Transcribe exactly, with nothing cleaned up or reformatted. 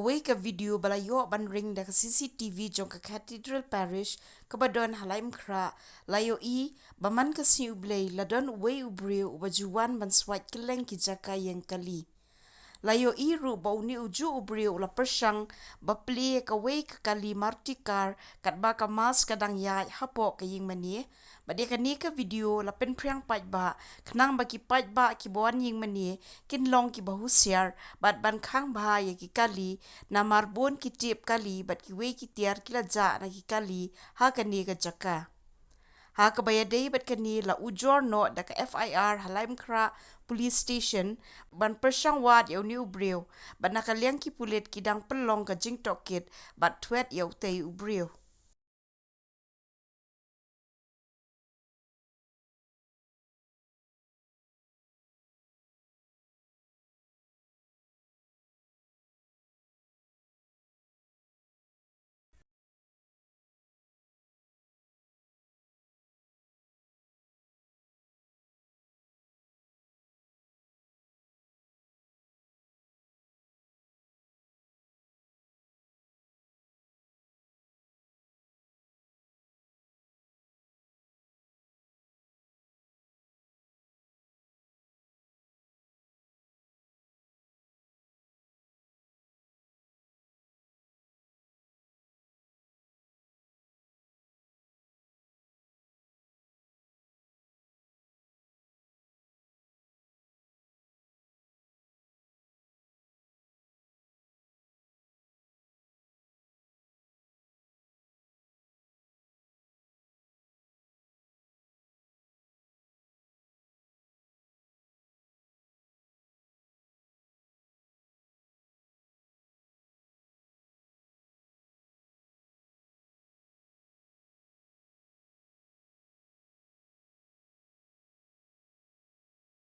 Kawei ka video ba la ïoh ban ring da ka C C T V jong ka Cathedral Parish kaba don ha Laitumkhrah, la ïohi ba man ka sngi U Blei la don uwei u briew uba ju wan ban swait kylleng ki jaka ïeng kali. La ïohi ruh ba une ujuh u briew u la pyrshang ba plie kawei ka kali Maruti car katba ka Mass ka dang ïaid hapoh ka ïingmane. Bad ïa kane ka video la pynphriang paidbah khnang ba ki paidbah kiba wan ïingmane kin long kiba husiar bad ban khang bha ïa ki kali, namar bun ki tip kali bad kiwei ki tiar ki la jah na ki kali ha kane ka jaka. Ha kaba ïadei bad kane, la ujor noh da ka F I R ha Laitumkhrah Police Station ban pyrshang wad ïa une u briew, bad na ka liang ki pulit ki dang pynlong ka jingtohkit bad thwet ïa utei u briew.